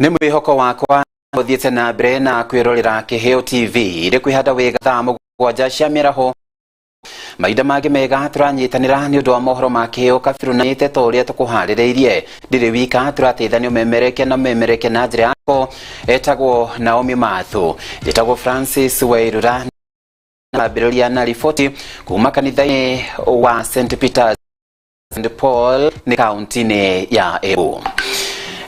Nĩ mwĩhoko wakwa ũthiĩte na mbere na kwĩrorera Kĩheo TV ĩrĩ kwĩhanda wega thaa 7 cia mĩaraho. Mahinda mangĩ mega tũranyitanĩra nĩ ũndũ wa mohoro ma Kĩheo Kabiru na ĩte ta ũrĩa tũkũharĩrĩirie. Ndirĩ wika, tũrateithanio memereke na memereke na njĩra yako. Etagwo Naomi Mathu, njĩtagwo Francis Wairura. Ambĩrĩria na riboti kuma kanitha-inĩ wa St Peters and Paul nĩ kaunti-inĩ ya Embu.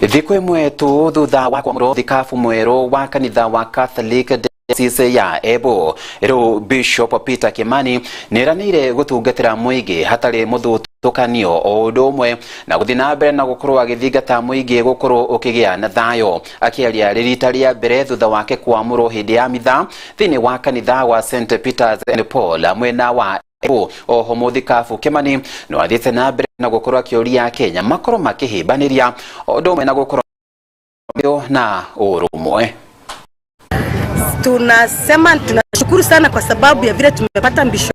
Thikũ ĩmwe tu thutha wa kwamũrwo thikabu mwerũ wa kanitha wa Catholic Diocese ya Embu, rĩu Bishop Peter Kimani nĩeranĩire gũtungatĩra mũingĩ hatarĩ mũthutũkanio, o ũndũ ũmwe na gũthiĩ na mbere na gũkorwo agĩthingata mũingĩ gũkorwo ũkĩgĩa na thayũ. Akĩaria rita rĩa mbere thutha wake kwamũrwo hĩndĩ ya mitha thĩinĩ wa kanitha wa St Peters and Paul mwena wa Embu, oho mũthikabu Kimani no athiĩte na mbere na gũkorwo akĩũria Kenya makorwo makĩhĩmbanĩria o ũndũ ũmwe na gũkorwo na ũrũmwe. Tunasema tunashukuru sana kwa sababu ya vile tumepata bishop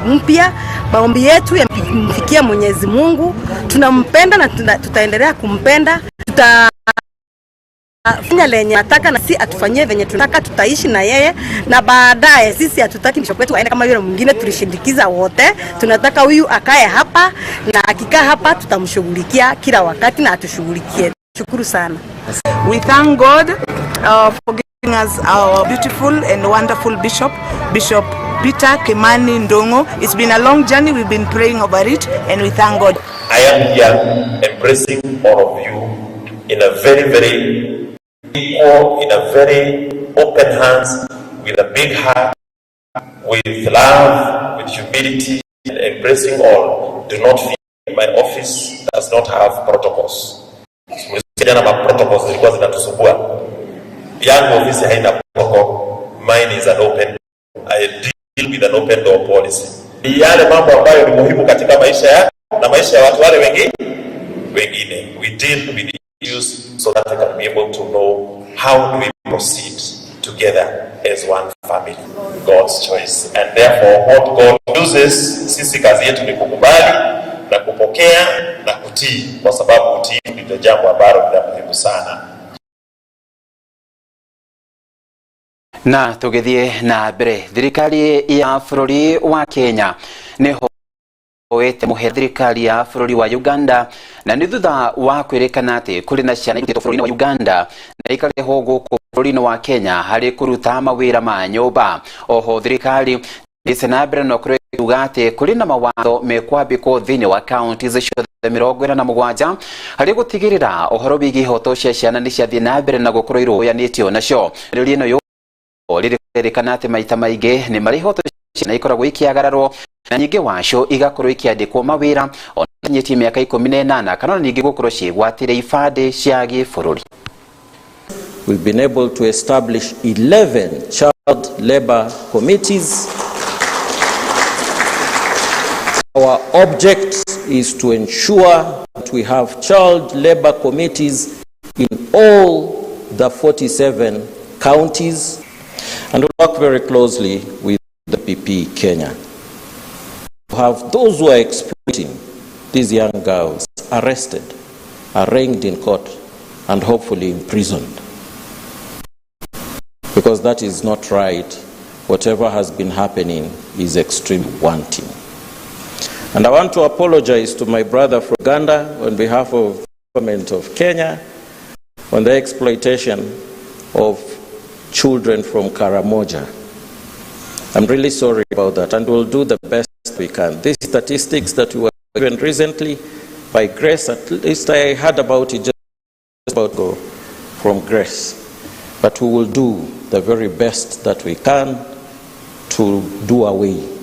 mpya. Maombi yetu yamfikia Mwenyezi Mungu. Tunampenda na tutaendelea kumpenda. Tutafanya lenye nataka na si atufanyie venye tunataka, tutaishi na yeye na baadaye sisi hatutaki bishop wetu aende kama yule mwingine tulishindikiza wote. Tunataka huyu akae hapa na akikaa hapa tutamshughulikia kila wakati na atushughulikie. Shukuru sana. We thank God for giving us our beautiful and wonderful bishop, Bishop Peter Kimani Ndongo. It's been a long journey. We've been praying over it and we thank God. I am here embracing all of you in a very, very equal, in a very open hands, with a big heart, with love, with humility, and embracing all. Do not fear. My office does not have protocols. Jana ma protocols zilikuwa zinatusumbua. Yangu ofisi haina protocol. Mine is an open. I deal with an open door policy. Yale mambo ambayo ni muhimu katika maisha yako na maisha ya watu wale wengine. We deal with issues so that we can be able to know how do we proceed together as one family. God's choice. And therefore what God uses, sisi kazi yetu ni kukubali na kupokea na kutii, kwa sababu utii ndio jambo ambalo ni la muhimu sana. Na tũgĩthiĩ na mbere, thirikari ya bũrũri wa Kenya nĩ oete mũhe thirikari ya bũrũri wa Uganda na nĩ thutha wa kwĩrĩkana atĩ kũrĩ na ciana irutĩtwo bũrũri-inĩ wa Uganda na ikarehwo gũkũ bũrũri-inĩ wa Kenya harĩ kũruta mawĩra ma nyũmba. Oho thirikari ĩthiĩte na mbere na gũkorwo ĩkiuga atĩ kũrĩ na mawatho mekwambĩkwo thĩinĩ wa kaunti ciothe 47 harĩ gũtigĩrĩra ũhoro wĩgiĩ ihoto cia ciana nĩ ciathiĩ na mbere na gũkorwo irũyanĩtio nacio. Rĩrĩ ĩno rĩrĩkana atĩ maita maingĩ nĩ marĩ ihoto ciana ikoragwo ikĩagararwo na nyingĩ wacio igakorwo ikĩandĩkwo mawĩra ona nyitie mĩaka 18 kana ona ningĩ gũkorwo ciĩgwatĩre ibandĩ cia gĩbũrũri. We've been able to establish 11 child labor committees. Our object is to ensure that we have child labor committees in all the 47 counties, and we work very closely with the PP Kenya. We have those who are exploiting these young girls arrested, arraigned in court, and hopefully imprisoned. Because that is not right. Whatever has been happening is extremely wanting. And I want to apologize to my brother from Uganda on behalf of the government of Kenya on the exploitation of children from Karamoja. I'm really sorry about that, and we'll do the best we can. These statistics that we were given recently by Grace, at least I heard about it just about go from Grace. But we will do the very best that we can to do away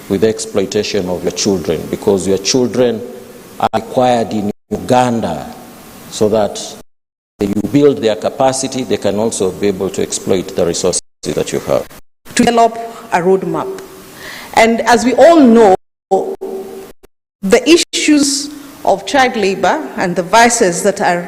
with the exploitation of your children, because your children are required in Uganda so that you build their capacity, they can also be able to exploit the resources that you have. To develop a roadmap. And as we all know, the issues of child labor and the vices that are